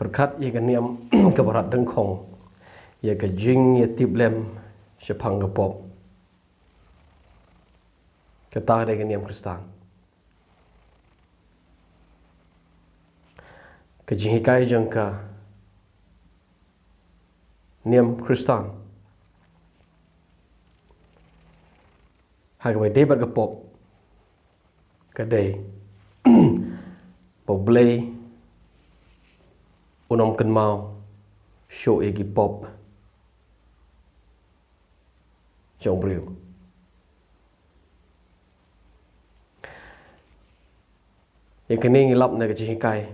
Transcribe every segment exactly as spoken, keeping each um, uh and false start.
Pyrkhat ïa ka niam ka barat dengkhong, ïa ka jingïatiplem shaphang ka pop. Kata ka dei ka niam Khristan. Ka jinghikai jong ka niam Khristan ha kaba ïadei bad ka pop ka dei ba U Blei un ym kynmaw shuh ïa ki pop jong u briew. Ïa kane ngi lap na ka jinghikai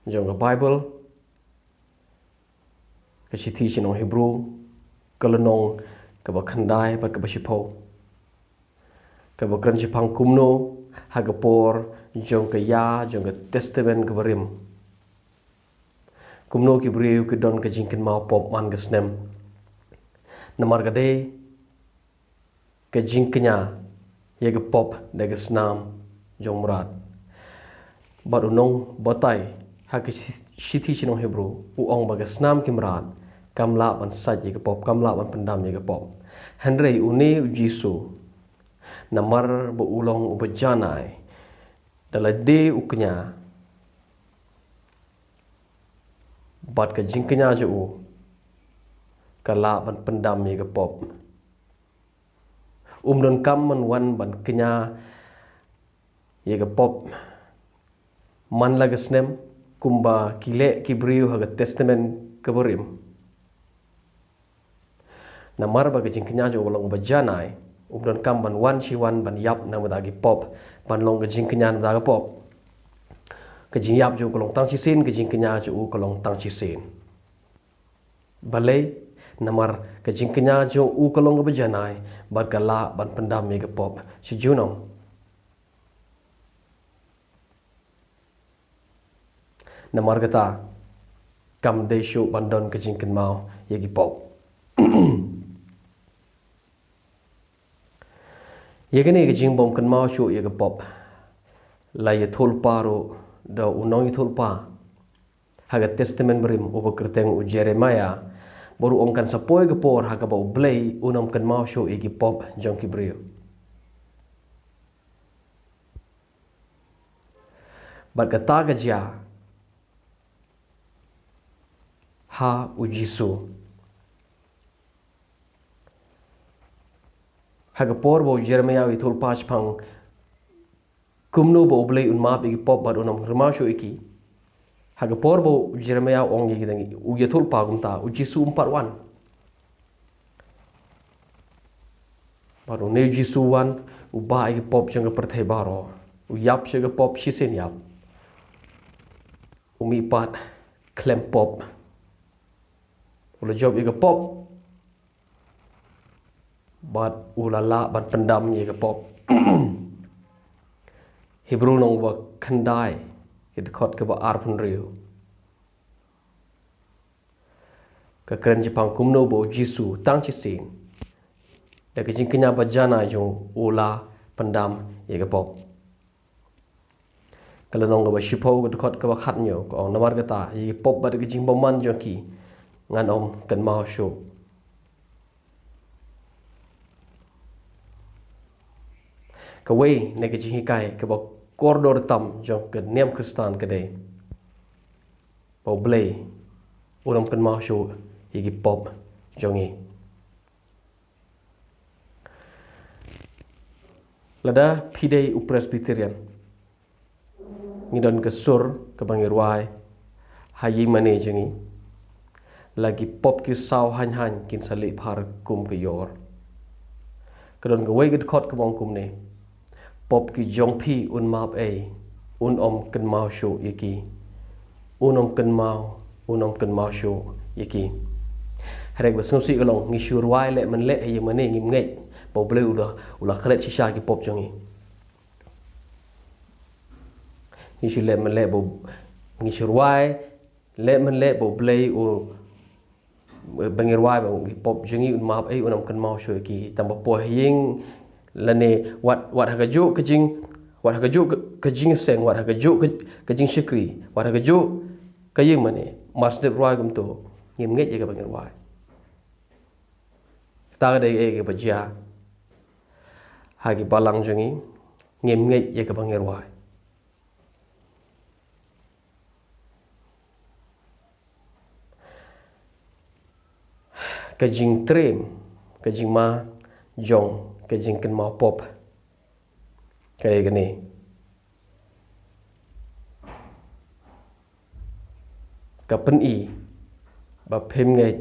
jong ka Baibl, ka shithi sha ki nong Hebru, ka lynnong kaba khyndai bad kaba shiphew, kaba kren shaphang kumno ha ka por jong ka ïa jong ka Testament kaba rim, kumno ki briew ki don ka jingkynmaw pop man ka snem. Namar ka dei ka jingkñia ïa ka pop da ka snam jong mrad. Bad u nongbatai ha ka shi-, shithi sha ki nong Hebru u ong ba ka snam ki mrad kam lah ban sait ïa ka pop, kam lah ban pyndam ïa ka pop. Hynrei une u Jisu, namar ba u long uba janai, da lade u kñia, bad ka jingkñia jong u ka lah ban pyndam ïa ka pop. Um donkam ban wan ban kñia ïa ka pop man la ka snem kumba ki leh ki briew ha ka Testament kaba rim. Namar ba ka jingkñia jong u ka long ba janai, um donkam ban wan shi wan ban ïap na ka bynta ki pop, ban long ka jingkñia na ka bynta ka pop. Ka jingïap jong u ka long tang shisien, ka jingkñia jong u ka long tang shisien. Balei? Namar ka jingkñia jong u ka long kaba janai, bad ka lah ban pyndam ïa ka pop. Shi junom. Namar kata, kam dei shuh ban don ka jingkynmaw ïa ki pop. Ïa kane ka jingbym kynmaw shuh ïa ka pop, la ïathuhlypa ruh da u nongïathuhlypa ha ka Testament barim uba kyrteng u Jeremiah, bad u ong kan sa poi ka por ha kaba U Blei un ym kynmaw shuh ïa ki pop jong ki briew. Bad kata ka jia ha u Jisu. Ha ka por ba u Jeremiah u ïathuhlypa shaphang kumno ba U Blei un map ïa ki pop bad un ym kynmaw shuh ïa ki. Ha ka por ba u Jeremiah u ong ïa kita, u ïathuhlypa kumta, u Jisu um pat wan. Bad une u Jisu u wan, u bah ïa ki pop jong ka pyrthei baroh. U ïap sha ka pop shisien ïap. U mihpat khlem pop. U la jop ïa ka pop. Bad u la lah ban pyndam ïa ka pop. Hebru lynnong ba khyndai, ka dkhot kaba arphew hynriew, ka kren shaphang kumno ba u Jisu tang shisien, da ka jingkñia ba janai jong u, u la pyndam ïa ka pop. Ka lynnong kaba shiphew, ka dkhot kaba khathynñiew, ka ong, namar kata, ïa ki pop bad ka jingbymman jong ki ngan ym kynmaw shuh. Kawei na ka jinghikai kaba kordor tam jong ka niam Khristan ka dei ba U Blei un ym kynmaw shuh ïa ki pop jong ngi. Lada phi dei u Presbyterian, ngi don ka sur kaba ngi rwai ha ïingmane jong ngi: La ki pop ki saw haiñ haiñ kin sa lieh phar kum ka ïor. Ka don kawei ka dkhot kaba ong kumne: Pop ki jong phi un map ei, un ym kynmaw shuh ïa ki. Un ym kynmaw, un ym kynmaw shuh ïa ki. Hynrei kaba sngewsih ka long, ngi shu rwai leh men leh ha ïingmane, ngim ngeit ba U Blei u la, u la klet shisha ki pop jong ngi. Ngi shu leh men leh ba, ngi shu rwai leh men leh ba U Blei u, ba ngi rwai ba ki pop jong ngi un map ei, un ym kynmaw shuh ïa ki. Tang ba poi ha ïing lane wat, wat ha kajuh ka jing, wat ha kajuh ka, ka jingseng, wat ha kajuh ka, ka jingshakri, wat ha kajuh Ka ïing mane, mar sdep rwai kumto, ngim ngeit ïa kaba ngi rwai. Kata ka dei kaei kaba jia ha ki balang jong ngi, ngim ngeit ïa kaba ngi rwai. Ka jingtriem, ka jingma jong ka jingkynmaw pop, ka dei kane: ka pyni ba phim ngeit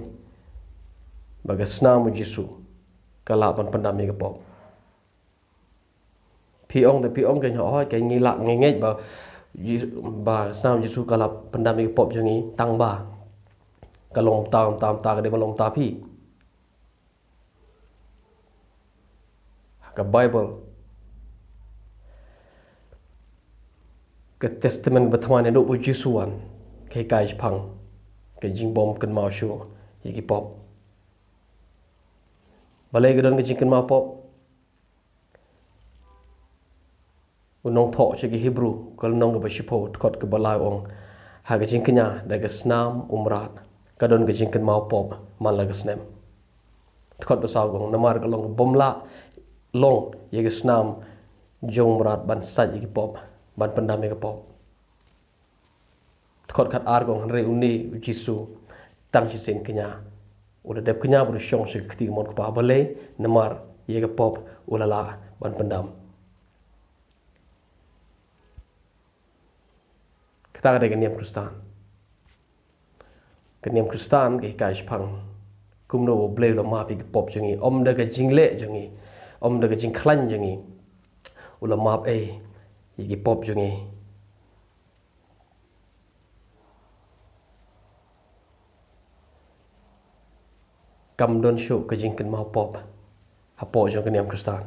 ba ka snam u Jisu ka lah ban pyndam ïa ka pop. Phi ong da phi ong ka, ngi lah, ngi ngeit ba Ji-, ba snam Jisu ka lah pyndam ïa ka pop jong ngi, tang ba ka long kumta, kumta, kumta, ka dei ba long kumta phi. Ka Baibl, ka Testament Bathma, naduh ba u Jisu u wan, ka hikai shaphang ka jingbym kynmaw shuh ïa ki pop. Balei ka don ka jingkynmaw pop? U nongthoh sha ki Hebru, ka lynnong kaba shiphew, dkhot kaba lai, u ong: Ha ka jingkñia da ka snam u mrad ka don ka jingkynmaw pop man la ka snem. Dkhot ba saw ka ong: Namar ka long bym lah long ïa ka snam jong u mrad ban sait ïa ki pop, ban pyndam ïa ka pop. Dkhot khatar ka ong: Hynrei une u Jisu, tang shisien kñia u la dep kñia bad u shong sha ka kti ka mon u Kpa. Balei? Namar ïa ka pop u la lah ban pyndam. Kata ka dei ka niam Khristan. Ka niam Khristan ka hikai shaphang kumno ba U Blei u la map ïa ki pop jong ngi, ym da ka jingleh jong ngi, ym da ka jingkhlaiñ jong ngi. U la map ei ïa ki pop jong ngi. Kam don shuh ka jingkynmaw pop hapoh jong ka niam Khristan.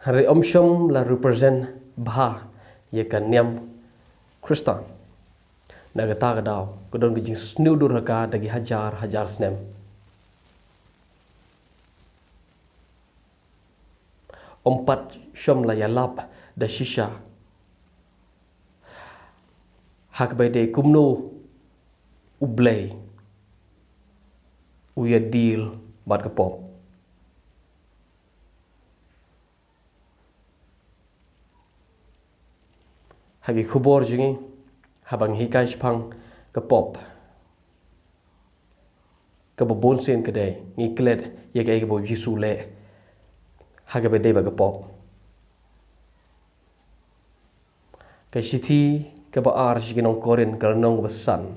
Hynrei ym shym la represent bha ïa ka niam Khristan. Na kata ka daw ka don ka jingsniew dur ha ka da ki hajar hajar snem. Ym pat shym la ïalap da shisha ha kaba ïadei kumno U Blei u ïa deal bad ka pop. Ha ki khubor jong ngi, haba ngi hikai shaphang ka pop, kaba bun sien ka dei ngi klet ïa kaei kaba u Jisu u leh ha kaba ïadei bad ka pop. Ka shithi kaba ar sha ki nong Korinth, ka lynnong kaba san,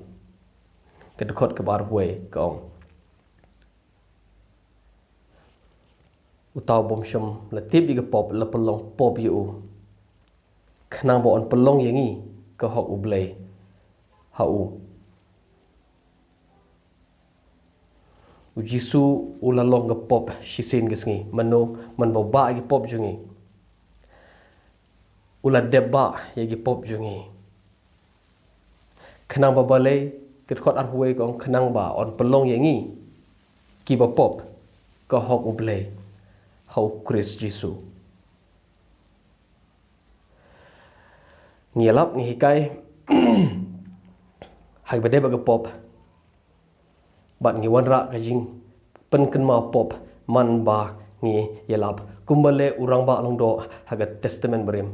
ka dkhot kaba arphew wei, ka ong: Uta u bym shym la tip ïa ka pop la pynlong pop ïa u, khnang ba yn pynlong ïa ngi ka hok U Blei ha u. U Jisu u la long ka pop shisien ka sngi. Mano? Man ba u bah ïa ki pop jong ngi. U la dep bah ïa ki pop jong ngi. Khnang ba balei? Ka dkhot arphew wei ka ong: Khnang ba yn pynlong ïa ngi kiba pop ka hok U Blei ha u Khrist Jisu. Ngi ïalap, ngi hikai ha kaba ïadei bad ka pop, bad ngi wanrah ka jingpynkynmaw pop man ba ngi ïalap. Kumba leh u rangbah lyngdoh ha ka Testament Barim,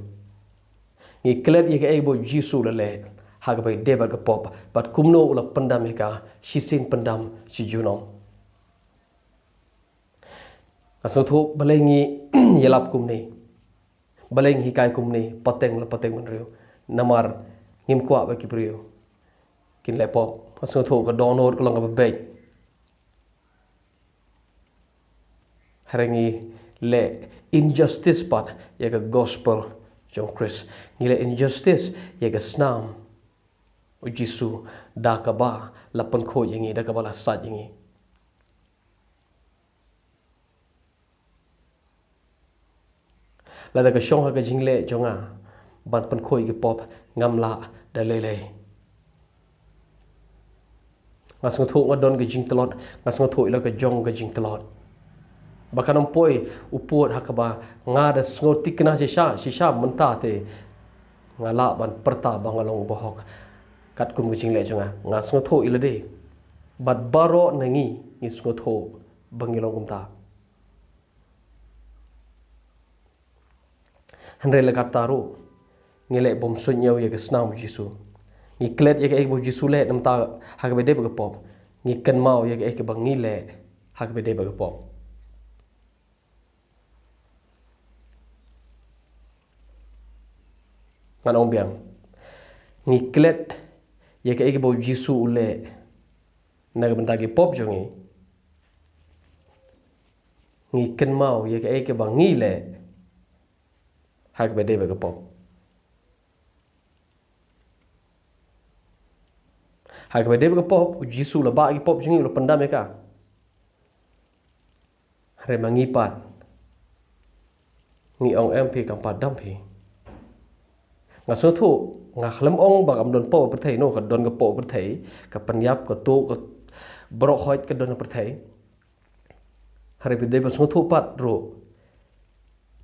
ngi klet ïa kaei ba u Jisu u la leh ha kaba ïadei bad ka pop bad kumno u la pyndam ïa ka shisien pyndam shi junom. Nga sngewthuh balei ngi ïalap kumne, balei ngi hikai kumne pateng la pateng bynriew. Namar ngim kwah ba ki briew kin leh pop. Nga sngewthuh ka dohnud ka long kaba beit. Hynrei ngi leh injustice pat ïa ka gospel jong u Khrist. Ngi leh injustice ïa ka snam u Jisu, da kaba la pynkhuid ïa ngi, da kaba la sait ïa ngi. Lada ka shong ha ka jingleh jong nga ban pynkhuid ïa ki pop, ngam lah da lei lei. Nga sngewthuh nga don ka jingtlot, nga sngewthuh ïa la ka jong ka jingtlot. Ba kan ym poi u pud ha kaba nga da sngewthikna shisha, shisha mynta te. Nga lah ban pyrta ba nga long u bahok katkum ka jingleh jong nga. Nga sngewthuh ïa lade. Bad baroh na ngi ngi sngewthuh ba ngi long kumta. Hynrei la katta ruh, ngi leh bym suidñiew ïa ka snam u Jisu. Ngi klet ïa kaei kaba u Jisu u leh, namar ha kaba dei bad ka pop. Ngi kynmaw ïa kaei kaba ngi leh ha kaba dei bad ka pop. Ngan ong biang. Ngi klet ïa kaei kaba u Jisu u leh na ka bynta ki pop jong ngi. Ngi kynmaw ïa kaei kaba ngi leh ha kaba dei bad ka pop. Ha kaba dei bad ka pop, u Jisu u la bah ki pop jong ngi, u la pyndam ïa ka. Hynrei ma ngi pat, ngi ong, em phi, kam pat dam phi. Nga sngewthuh, nga khlem ong ba kam don pop ha pyrthei, no, ka don ka pop ha pyrthei, ka pynïap, ka tuh, ka baroh khoit ka don ha pyrthei. Hynrei phi dei ban sngewthuh pat ruh,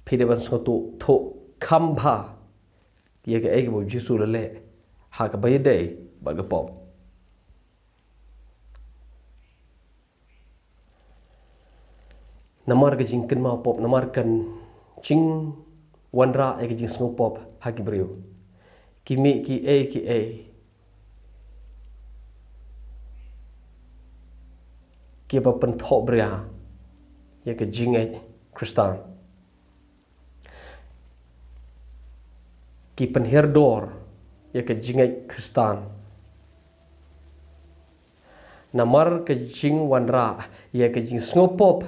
phi dei ban sngewthuh, thuh kham bha ïa kaei kaba u Jisu u la leh ha kaba ïadei bad ka pop. Namar ka jingkynmaw pop, namar ka jingwanrah ïa ka jingsngew pop ha ki briew, ki mih kiei kiei kiba pynthohbria ïa ka jingngeit Khristan. Ki pynhiar dor ïa ka jingngeit Khristan. Namar ka jingwanrah ïa ka jingsngew pop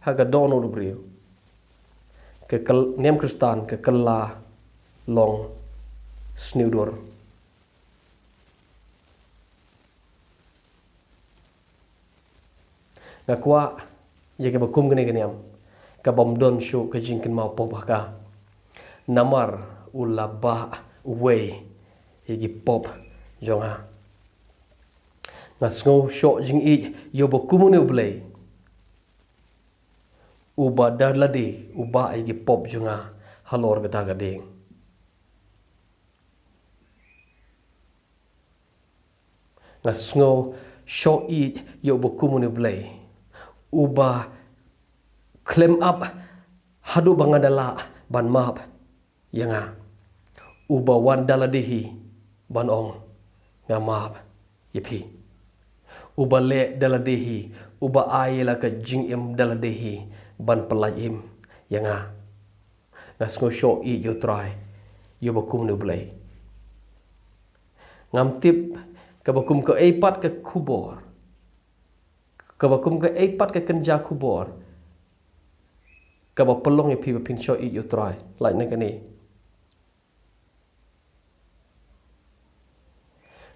ha ka dohnud u briew, ka kyl-, niam Khristan ka kylla long sniewdur. Nga kwah ïa kaba kum kane ka niam, kabym don shuh ka jingkynmaw pop ha ka. Namar u la bah uwei ïa ki pop jong nga. Nga sngew shoh jingïeit ïa uba kum une u Blei, uba da lade u bah ïa ki pop jong nga halor kata ka dieng. Nga sngew shoh ïeit ïa uba kum une u Blei, uba khlem ap haduh ba nga da lah ban map ïa nga, uba wan da lade hi ban ong, nga map ïa phi. Uba leh da lade hi, uba ai ïa la ka jingim da lade hi ban pyllait im ïa nga. Nga sngew shoh ïeit ïa u Trai ïa uba kum une u Blei. Ngam tip kaba kum kaei pat ka khubor, kaba kum kaei pat ka kynja khubor kaba pynlong ïa phi ba phin shoh ïeit ïa u Trai lait na kane.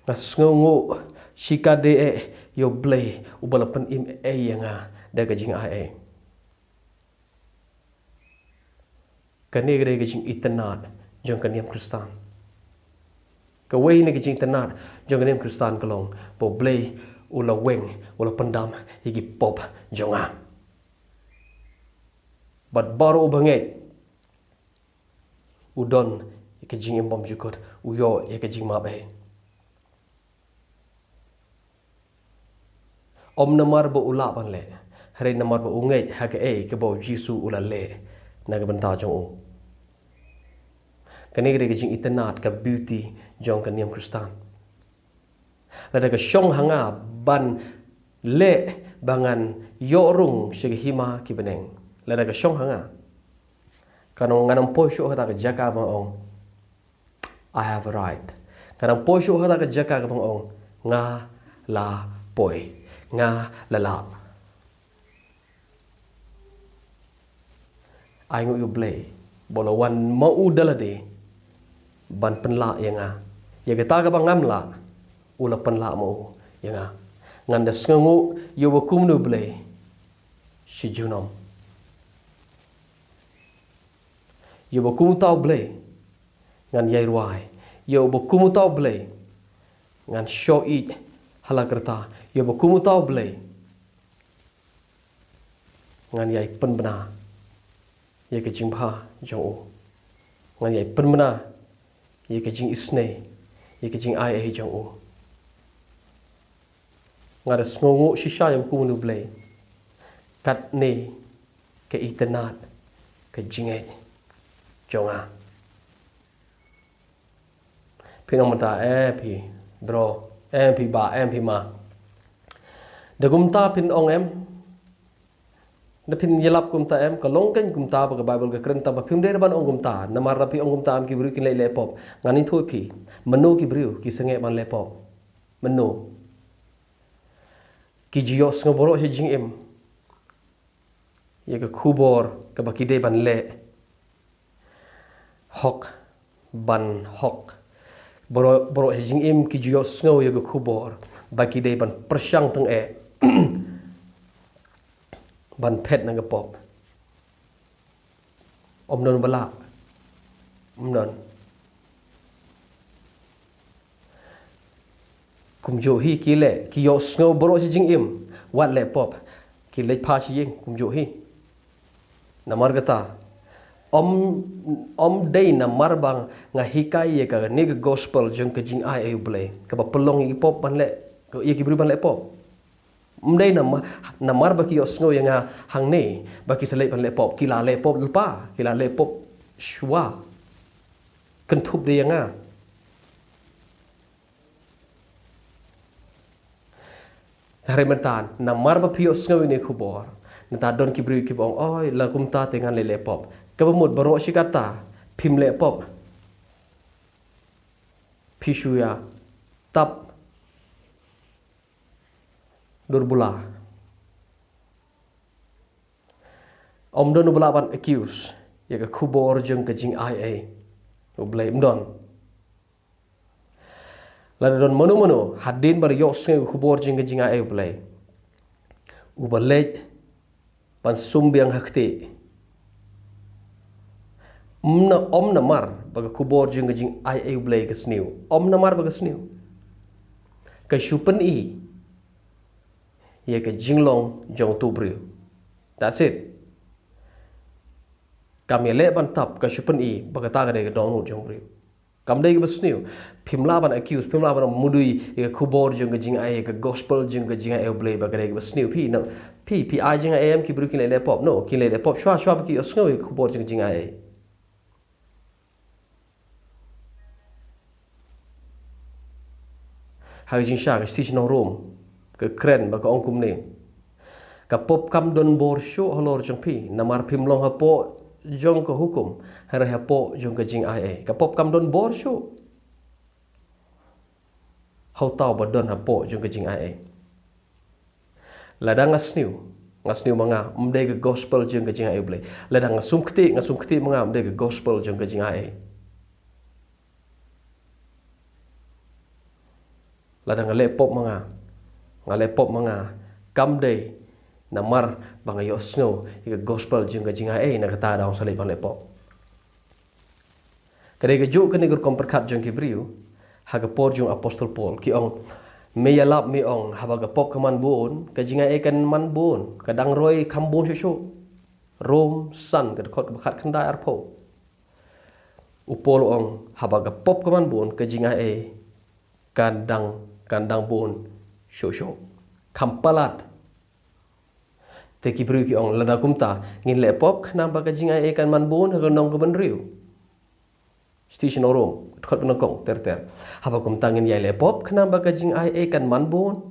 Nga sngewnguh shikatdei eh ïa u Blei uba la pynim ei ïa nga da ka jingai ei. Kane ka dei ka jingitynnad jong ka niam Khristan. Kawei na ka jingitynnad jong ka niam Khristan ka long ba u Blei u la weng, u la pyndam ïa ki pop jong nga. Bad baroh uba ngeit u don ïa ka jingim bymjukut, u ïoh ïa ka jingmap ei. Ym namar ba u lah ban leh, hynrei namar ba u ngeit ha kaei kaba u Jisu u la leh na ka bynta jong u. Kane ka dei ka jingitynnad, ka beauty jong ka niam Khristan. Lada ka shong ha nga ban leh ba ngan ïoh rung sha ka hima ki bneng, lada ka shong ha nga, kan ong, ngan ym poi shuh ha kata ka jaka ba nga ong, I have a right. Ngan ym poi shuh ha kata ka jaka kaba nga ong, nga la poi, nga la lah. Ai nguh ïa u Blei ba u la wan ma u da lade ban pynlah ïa nga. Ïa kata kaba ngam lah, u la pynlah ma u ïa nga. Ngan da sngewnguh ïa uba kum une u Blei shi junom. Ïa uba kum uta u Blei ngan ïai rwai. Ïa uba kum uta u Blei ngan shoh ïeit ha la ka rta. Ïa uba kum uta u Blei ngan ïai pynbna ïa ka jingbha jong u. Ngan ïai pynbna ïa ka jingisynei, ïa ka jingai ei jong u. Nga da sngewnguh shisha ïa u Kum u Blei. Katne ka itynnad ka jingngeit jong nga. Phin ong mynta, eh phi bro, eh phi bah, eh phi ma. Da kumta phin ong em? Da phin ïalap kumta em? Ka long kein kumta ba ka Baibl ka kren, tangba phim dei ban ong kumta. Namar da phi ong kumta em ki briew kin leh leh pop. Ngan ïathuh phi. Mano ki briew ki sangeh ban leh pop? Mano? Ki ju ïohsngew baroh shi jingim ïa ka khubor kaba ki dei ban leh. Hok ban hok. Baroh, baroh shi jingim ki ju ïohsngew ïa ka khubor ba ki dei ban pyrshang tyngeh ban phet na ka pop. Ym don ba lah. Ym don. Kumjuh hi ki leh, ki ïohsngew baroh shi jingim wat leh pop. Ki leit pha shi ïing, kumjuh hi. Namar kata, ym, ym dei namar ba nga hikai ïa kane ka gospel jong ka jingai ei U Blei kaba pynlong ïa ki pop ban leh, ïa ki briew ban leh pop. Ym dei namar, namar ba ki ïohsngew ïa nga hangne ba ki sa leit ban leh pop. Ki la leh pop lypa, ki la leh pop shuwa. Kynthup de ïa nga. Hynrei mynta namar ba phi ïohsngew ïa kane ka khubor, mynta don ki briew kiba ong, oi, la kumta te ngan leh leh pop. Kaba mut baroh shi katta phim leh pop. Phi shu ïa tap dur bula. Ym don uba lah ban accuse ïa ka khubor jong ka jingai ei U Blei, ym don. Lada don mano mano hadien ba la ïohsngew ïa ka khubor jong ka jingai ei U Blei, uba leit ban sum biang ha ktieh, ym na, ym namar ba ka khubor jong ka jingai ei U Blei ka sniew. Ym namar ba ka sniew. Ka shu pyni ïa ka jinglong jong uto u briew. That's it. Kam ïaleh ban tap, ka shu pyni ba kata ka dei ka dohnud jong u briew. Kam dei kaba sniew. Phim lah ban accuse, phim lah ban mudui ïa ka khubor jong ka jingai ei, ïa ka gospel jong ka jingai ei U Blei ba ka dei kaba sniew. Phi, no. Phi, phi ai jingai ei em ki briew kin leh leh pop? No, kin leh leh pop shuwa shuwa ba ki ïohsngew ïa ka khubor jong ka jingai ei. Ha ka jingshisha, ka shithi sha ki nong Rom ka kren bad ka ong kumne: Ka pop kam don bor shuh halor jong phi, namar phim long hapoh jong ka hukum, hynrei hapoh jong ka jingai ei. Ka pop kam don bor shuh ha uta uba don hapoh jong ka jingai ei. Lada nga sniew, nga sniew ma nga, ym dei ka gospel jong ka jingai ei U Blei. Lada nga sum ktieh, nga sum ktieh ma nga, ym dei ka gospel jong ka jingai ei. Lada nga leh pop ma nga, nga leh pop ma nga, kam dei namar ba nga ïohsngew ïa ka gospel jong ka jingai ei, na kata ka daw nga sa leit ban leh pop. Ka dei kajuh kane ka rukom pyrkhat jong ki briew ha ka por jong u Apostol Paul. Ki ong, me ïalap me ong, haba ka pop ka man bun, ka jingai ei kan man bun, ka dang roi kham bun shuh shuh. Rom san, ka dkhot kaba khatkhyndai arphew. U Paul u ong, haba ka pop ka man bun, ka jingai ei kan dang, kan dang bun shuh shuh. Kham palat. Te ki briew ki ong, lada kumta, ngin leh pop khnang ba ka jingai ei kan man bun ha ka lynnong kaba hynriew. Shithi sha ki nong Rom, dkhot ba nyngkong, ter ter. Haba kumta ngin ïai leh pop khnang ba ka jingai ei kan man bun.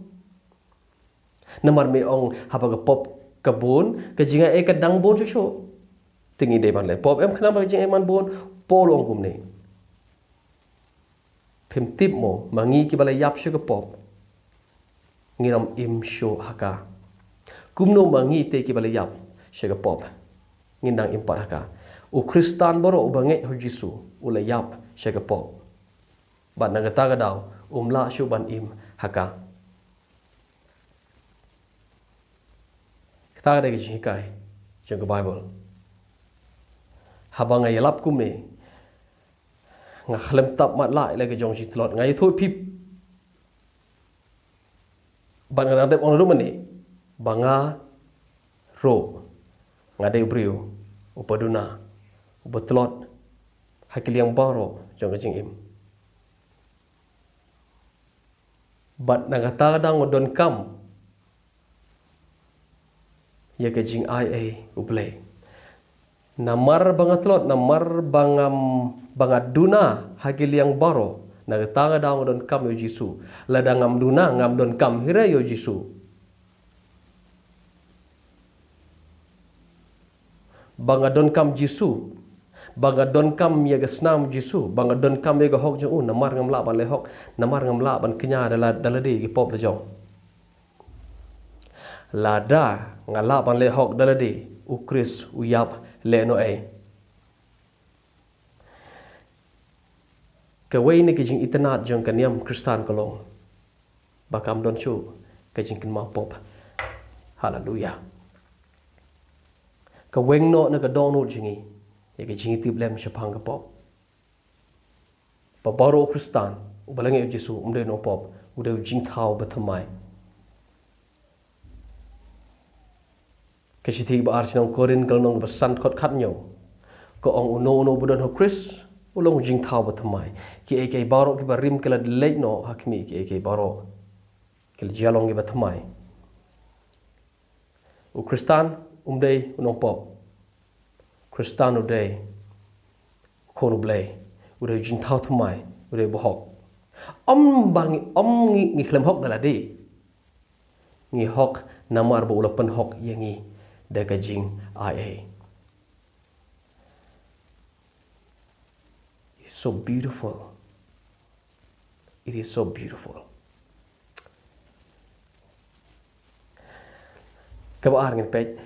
Namar me ong haba ka pop ka bun, ka jingai ei ka dang bun shuh shuh. Te ngi dei ban leh pop em khnang ba ka jingai ei man bun? Paul u ong kumne: Phim tip mo, ma ngi kiba la ïap sha ka pop, ngin ym im shuh ha ka. Kumno ma ngi te kiba la ïap sha ka pop ngin dang im pat ha ka? U Khristan baroh uba ngeit ha u Jisu u la ïap sha ka pop. Bad na kata ka daw um lah shuh ban im ha ka. Kata ka dei ka jinghikai jong ka Baibl. Haba nga ïalap kumne, nga khlem tap matlah ïa la ka jong jingtlot. Nga ïathuh ïa phi bad nga dang dep ong naduh mynne ba nga ruh nga dei u briew uba duna, uba tlot ha ki liang baroh jong ka jingim. Bad na kata ka daw nga donkam ïa ka jingai ei U Blei. Namar ba nga tlot, namar ba ngam, ba nga duna ha ki liang baroh, na kata ka daw nga donkam ïa U Jisu. Lada ngam duna, ngam donkam hi re ïa U Jisu. Ba nga donkam Jisu, ba nga donkam ïa ka snam Jisu, ba nga donkam ïa ka hok jong u, namar ngam lah ban leh hok, namar ngam lah ban kñia da la, da lade ki pop la jong. Lada nga lah ban leh hok da lade, U Khrist u ïap lehnohei. Kawei na ki jingitynnad jong ka niam Khristan ka long ba kam don shuh ka jingkynmaw pop. Haleluya. Ka weng noh na ka dohnud jong ngi ïa ka jingïatiplem shaphang ka pop. Ba baroh u Khristan uba la ngeit ïa U Jisu um dei u nongpop, u dei u jingthaw bathymmai. Ka shithi ba ar sha nong Korinth ka lynnong ba san, dkhot khathynñiew ka ong, uno uno uba don ha U Khrist u long u jingthaw bathymmai. Kiei kiei baroh kiba rim ki la leit noh ha khmih, kiei kiei baroh ki la jia long kiba thymmai. U Khristan um dei u nongpop. U Khristan u dei u khun U Blei, u dei u jingthaw thymmai, u dei u bahok. Ym ba ngi, ym ngi, ngi khlem hok da lade. Ngi hok namar ba u la pynhok ïa ngi da ka jingai ei. It's so beautiful. It is so beautiful. Kaba ar ngin peit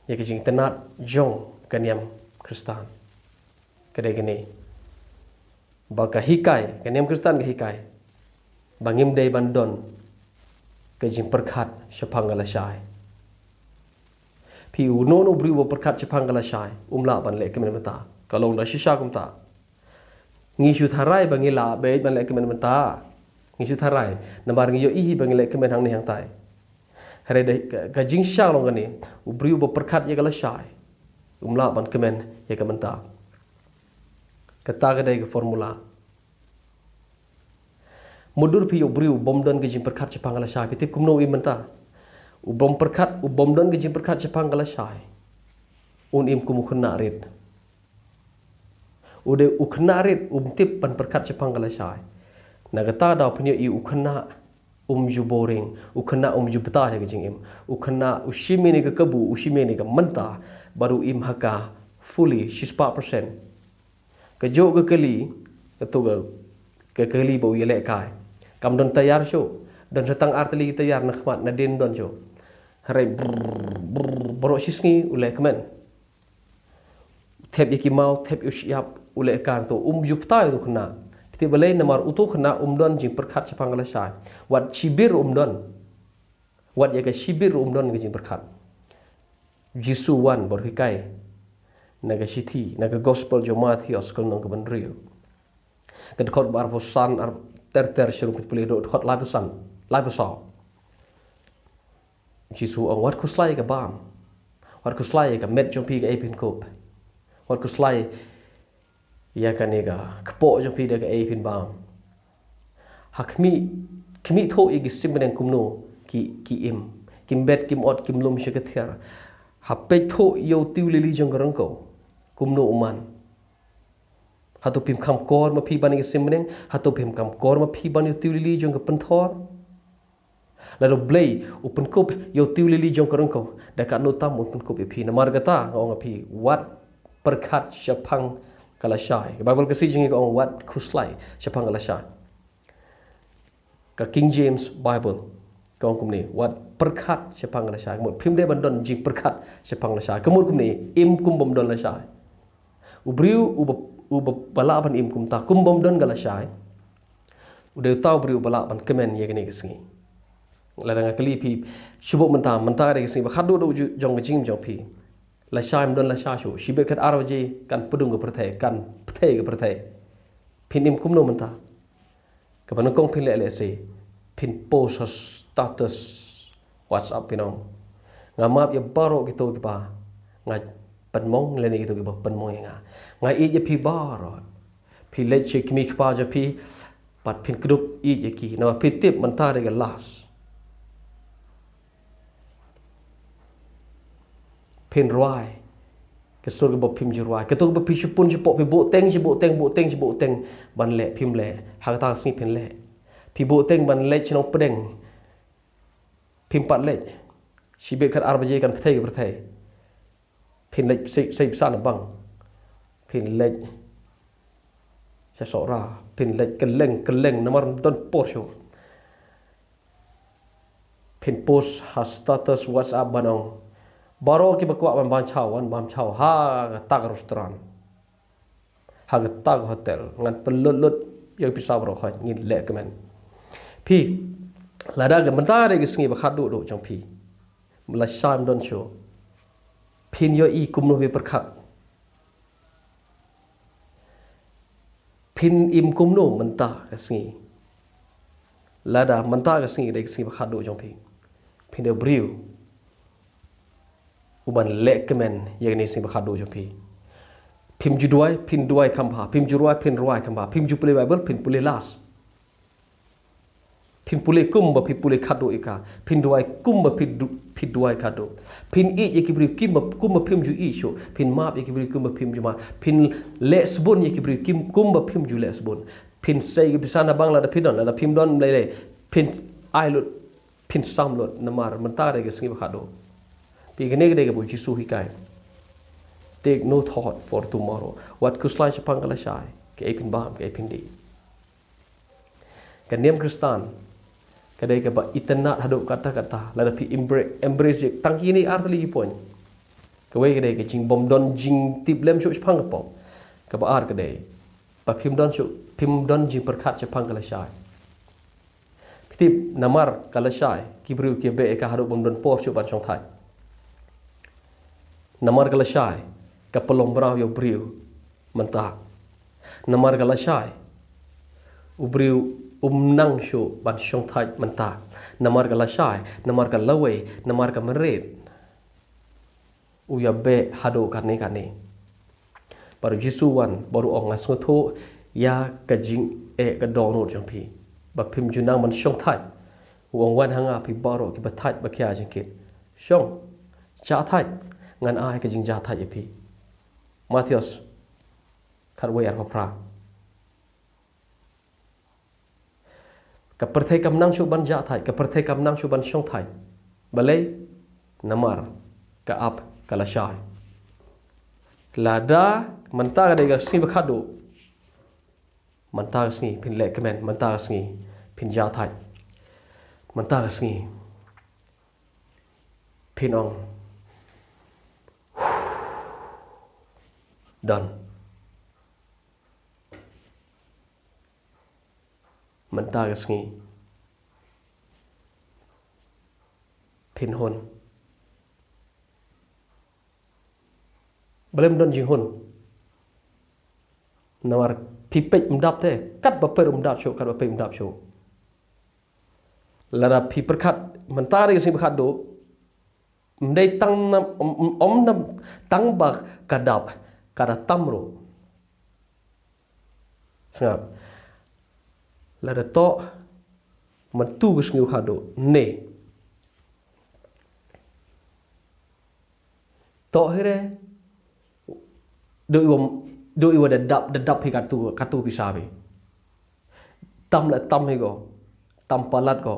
ïa ka jingtynnad jong ka niam Khristan. Ka dei kane. Ba ka hikai, ka niam Khristan ka hikai ba ngim dei ban don ka jingpyrkhat shaphang ka lashai. Phi, uno uno u briew uba pyrkhat shaphang ka lashai um lah ban leh kmen mynta. Ka long da shisha kumta. Ngi shu tharai ba ngi lah beit ban leh kmen mynta. Ngi shu tharai namar ngi ïohi hi ba ngi leh kmen hangne hangtai. Hynrei da ka, ka jingshisha long kane, u briew uba pyrkhat ïa ka lashai um lah ban kmen ïa ka mynta. Kata ka dei ka formula. Mutdur phi ïa u briew u bym don ka jingpyrkhat shaphang ka lashai, phi tip kumno u im mynta? U bym pyrkhat, u bym don ka jingpyrkhat shaphang ka lashai un im kum u khynnah rit. U dei u khynnah rit, um tip ban pyrkhat shaphang ka lashai. Na kata ka daw phin ïohi u khynnah um ju boring, u khynnah um ju btah ïa ka jingim. U khynnah u shim ïa ka kabu, u shim ïa ka mynta, bad u im ha ka fully, shispah percent. Kajuh ka kali, kato ka, ka kali ba u ïalehkai. Kam don tayar shuh, don sa tang ar tylli ki tayar na khmat, nadien don shuh. Hynrei brr, brr, baroh shi sngi u leh kmen. Thep ïa ki maw, thep ïa u shyiap, u lehkai, to um ju btah ïa uto u khynnah. Phi tip balei? Namar uto u khynnah um don jingpyrkhat shaphang ka lashai. Wat shibit um don. Wat ïa ka shibit um don ka jingpyrkhat. Jisu wan bad u hikai na ka shithi, na ka gospel jong u Mathaios ka lynnong kaba hynriew, ka dkhot ba arphew san, ar ter ter sha ruh, ka pule dkhot, dkhot laiphew san, laiphew saw. Jisu u ong, wat khuslai ïa ka bam. Wat khuslai ïa ka met jong phi kaei phin kup. Wat khuslai ïa kane ka kpoh jong phi da kaei phin bam. Ha khmih, khmih thuh ïa ki sim bneng kumno ki, ki im. Kim bet, kim ot, kim lum sha ka thiar. Ha peit thuh ïa u tiew lili jong ka ryngkew kumno u man. Hato phim kham kor ma phi ban ïa ki sim bneng? Hato phim kham kor ma phi ban ïa u tiew lili jong ka pynthor? Lada U Blei u pynkup ïa u tiew lili jong ka ryngkew, da katno tam un pynkup ïa phi. Namar kata nga ong ïa phi, wat pyrkhat shaphang ka lashai. Ka Baibl Khasi jong ngi ka ong, wat khuslai shaphang ka lashai. Ka King James Bible ka ong kumne, wat pyrkhat shaphang ka lashai. Ka mut phim dei ban don jingpyrkhat shaphang ka lashai. Ka mut kumne, im kum bym don lashai. U briew uba, uba, ba lah ban im kumta kum bym don ka lashai, u dei uta u briew uba lah ban kmen ïa kane ka sngi. Lada nga kylli phi, shu buh mynta, mynta ka dei ka sngi ba khatduh duh ju-, jong ka jingim jong phi. Lashai ym don lashai shuh, shibit khatar baje kan pdung ka pyrthei, kan pyrthei ka pyrthei. Phin im kumno mynta? Kaba nyngkong phin leh lehse, phin post ha status WhatsApp phin ong, nga map ïa baroh kito kiba nga pynmong lane kito kiba pynmong ïa nga. Nga ïeit ïa phi baroh. Phi leit sha ki kmie ki kpa jong phi, Bad phin kdup ïeit ïa ki. Namar phi tip mynta dei ka last. Phin rwai. Ka sur kaba phim ju rwai. Kato kaba phi shu pun shu pok, phi buh teng, shu buh teng, buh teng, shu buh teng. Ban leh, phim leh. Ha kata ka sngi phin leh. Phi buh teng ban leit sha Nongpdeng. Phim pat leit. Shibit khat ar baje kan pyrthei ka pyrthei. Phin leit sei, sei bsa na bank. Phin leit sha Sohra. Phin leit kylleng, kylleng. Namar don por shuh. Phin post ha status WhatsApp ban ong. Baroh kiba kwah ban bam chaw, wan bam chaw. Ha kata ka restaurant. Ha kata ka hotel. Ngan pynlut lut ïa ka pisa baroh khoit, ngin leh kmen. Phi, lada ka mynta dei ka sngi ba khatduh duh jong phi. Lashai ym don shuh. Phin ïohi kumno phi pyrkhat. Phin im kumno mynta ka sngi. Lada mynta ka sngi dei ka sngi ba khatduh jong phi. Phin dei u briew uban leh kmen ïa kane ka sngi ba khatduh jong phi. Phim ju duwai, phin duwai kham bha. Phim ju rwai, phin rwai kham bha. Phim ju pule Bible, phin pule last. Phin pule kumba phi pule khatduh ïa ka. Phin duwai kumba phi du-, phi duwai khatduh. Phin ïeit ïa ki briew kumba, kumba phim ju ïeit shuh. Phin map ïa ki briew kumba phim ju map. Phin leh sbun ïa ki briew kim-, kumba phim ju leh sbun. Phin sei ka pisa na bank lada phi don, lada phim don ym lei lei. Phin ai lut, phin sam lut, namar mynta dei ka sngi ba khatduh. Phi, kane ka dei kaba u Jisu u hikai. Take no thought for tomorrow. Wat khuslai shaphang ka lashai. Kaei phin bam, kaei phin dih. Ka niam Khristan ka dei kaba itynnad haduh katta katta, lada phi embra-, embrace ïa tang kine ar tylli ki point. Kawei ka dei ka jingbym don jingtip lem shuh shaphang ka pop. Kaba ar ka dei ba phim don shuh, phim don jingpyrkhat shaphang ka lashai. Phi tip, namar ka lashai ki briew ki beh ïa ka haduh bym don por shuh ban shongthait. Namar ka lashai ka pynlong mraw ïa u briew mynta. Namar ka lashai u briew um nang shuh ban shongthait mynta. Namar ka lashai, namar ka lawei, namar ka mynried, u ïa beh haduh katne katne. Bad u Jisu u wan bad u ong, nga sngewthuh ïa ka jingeh ka dohnud jong phi ba phim ju nang ban shongthait. U ong, wan ha nga phi baroh kiba thait ba khia jingkit. Shong, jah thait, ngan ai ka jingjah thait ïa phi. Mathaios khatwei arphew phra. Ka pyrthei kam nang shuh ban jah thait, ka pyrthei kam nang shuh ban shongthait. Balei? Namar ka ap ka lashai. Lada mynta ka dei ka sngi ba khatduh, mynta ka sngi phin leh kmen, mynta ka sngi phin jah thait. Mynta ka sngi phin ong, don. Mynta ka sngi phin hun. Balei ym don jinghun? Namar phi peit ym dap te, katba peit um dap shuh, katba peit um dap shuh. Lada phi pyrkhat mynta dei ka sngi ba khatduh, ym dei tang na, ym, ym, ym na tang ba ka dap, ka da tam ruh. Sngap. Lada toh mynta ka sngi ba khatduh ne. Toh hi re. Dei wa, dei wa da dap, da dap hi katu, katu pisa phi. Tam la tam hi ko. Tam palat ko.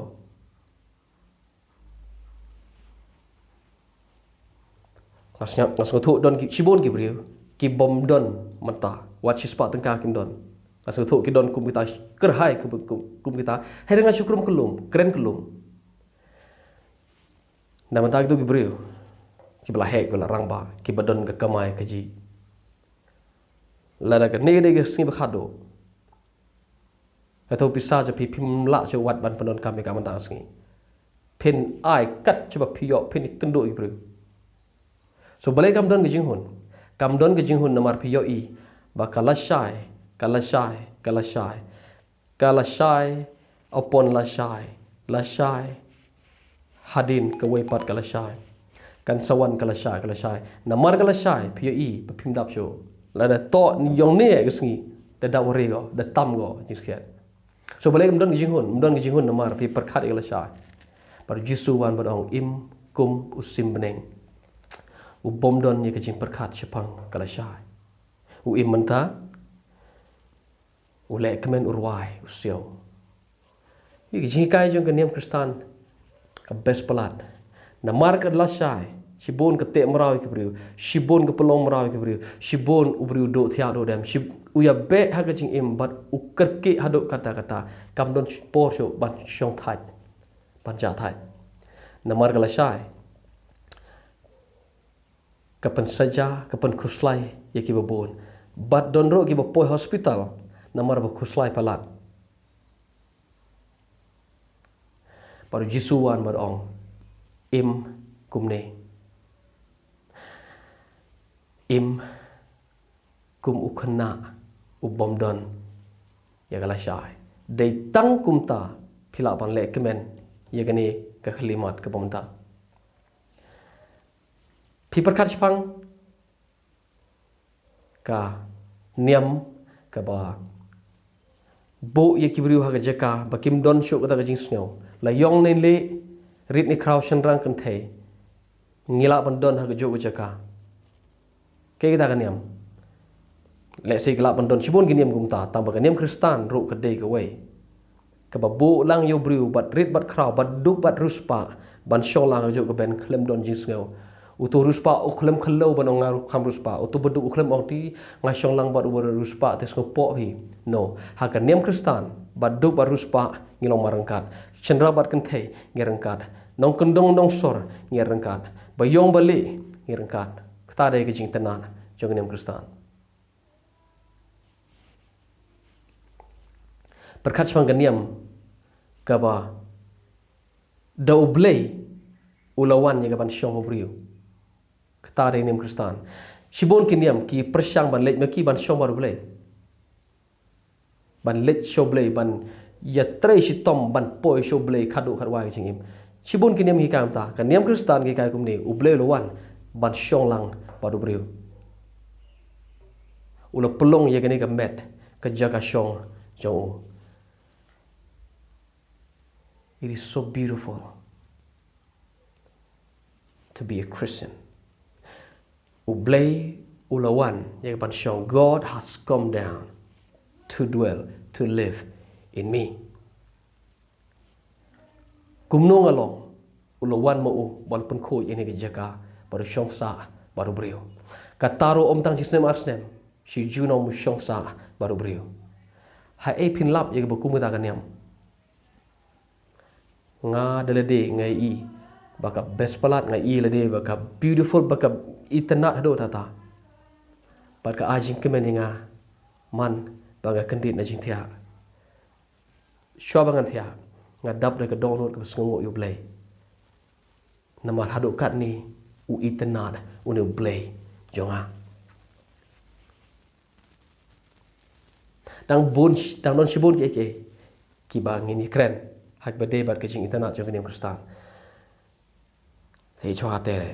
Nga sngew, nga sngewthuh don ki, shibun ki briew ki bym don mynta. Wat shispah tyngka kim don. Nga sngewthuh ki don kum kita, kyrhai kum, kum, kum kita. Hynrei nga shu krum kyllum, kren kyllum. Na mynta kito ki briew kiba la heh, kiba la rangbah, kiba don ka kamai kajih. Lada kane ka dei ka sngi ba khatduh, kato pisa jong phi phim lah shuh wat ban pyndonkam ïa ka mynta ka sngi. Phin ai kat shaba phi ïoh, phin ïakynduh ïa ki briew. So balei kam don ka jinghun? Kam don ka jinghun namar phi ïohi ba ka lashai, ka lashai, ka lashai, ka lashai upon lashai, lashai hadien kawei pat ka lashai. Kan sa wan ka lashai, ka lashai. Namar ka lashai phi ïohi ba phim dap shuh. Lada toh ïong ne ka sngi, da dap wari ko, da tam ko jingskhiat. So balei ym don ka jinghun, ym don ka jinghun namar phi pyrkhat ïa ka lashai. Bad u Jisu u wan bad u ong, im kum u sim bneng u bym don ïa ka jingpyrkhat shaphang ka lashai. U im mynta, u leh kmen, u rwai, u siaw. Ïa ka jinghikai jong ka niam Khristan ka best palat. Namar ka lashai, shibun ka teh mraw ïa ki briew, shibun ka pynlong mraw ïa ki briew, shibun u briew u duh thiah duh dem, shib-, u ïabeh ha ka jingim bad u kyrkieh haduh katta katta, kam don por shuh ban shong thait, ban jah thait. Namar ka lashai, ka pynsaja, ka pynkhuslai ïa kiba bun. Bad don ruh kiba poi hospital namar ba khuslai palat. Bad u Jisu u wan bad u ong, im kumne. Im kum u khynnah u bym don ïa ka lashai. Dei tang kumta phi lah ban leh kmen ïa kane ka khyllipmat kaba mynta. Phi pyrkhat shaphang ka niam kaba buh ïa ki briew ha ka jaka ba kim don shuh kata ka jingsngew. La ïong ne leh, rit ne khraw, shynrang kynthei, ngi lah ban don ha kajuh ka jaka. Kaei kata ka niam? Lehse ki lah ban don shibun ki niam kumta, tang ba ka niam Khristan ruh ka dei kawei kaba buh lang ïa u briew bad rit bad khraw, bad duk bad riewspah, ban shong lang ha kajuh ka ben khlem don jingsngew. Uto u riewspah u khlem khlem ban ong nga ruh kham riewspah, uto u baduk u khlem ong te nga shong lang bad u ba riewspah te sngewpoh phi. No, ha ka niam Khristan, baduk bad riewspah ngi long marryngkat. Shynrang bad kynthei ngi ryngkat. Nongkyndong nongsor ngi ryngkat. Ba ïong ba leh ngi ryngkat. Kata dei ka jingitynnad jong ka niam Khristan. Pyrkhat shaphang ka niam kaba da U Blei u la wan ïa ka ban shong ha u briew. Kata dei niam Khristan. Shibun ki niam ki pyrshang ban leit ma ki ban shong bad U Blei, ban leit sha U Blei, ban ïatrei shitom, ban poi sha U Blei khadduh khadwai ka jingim. Shibun ki niam ki kam ta, ka niam Khristan ki kai kumne, U Blei u la wan ban shong lang bad u briew. U la pynlong ïa kane ka met ka jaka shong jong u. It is so beautiful to be a Christian. U Blei u la wan ïa ka ban shong. God has come down to dwell, to live in me. Kumno nga long? U la wan ma u ba la pynkhuid ïa kane ka jaka bad u shong sah bad u briew. Kata ruh ym tang shi snem ar snem, shi junom u shong sah bad u briew. Haei phin lap ïa kaba kum kata ka niam? Nga da lade nga i ba ka best palat, nga i lade ba ka beautiful, ba ka itynnad haduh katta. Bad ka ai jingkmen ïa nga man ba nga kyndit na jingthiah. Shuwa ba ngan thiah, nga dap da ka dohnud kaba sngewnguh ïa U Blei. Namar haduh katne u itynnad une U Blei jong nga. Dang bun, dang don shibun kiei kiei kiba ngin ïakren ha kaba ïadei bad ka jingitynnad jong ka niam Khristan. Te shuwa te re,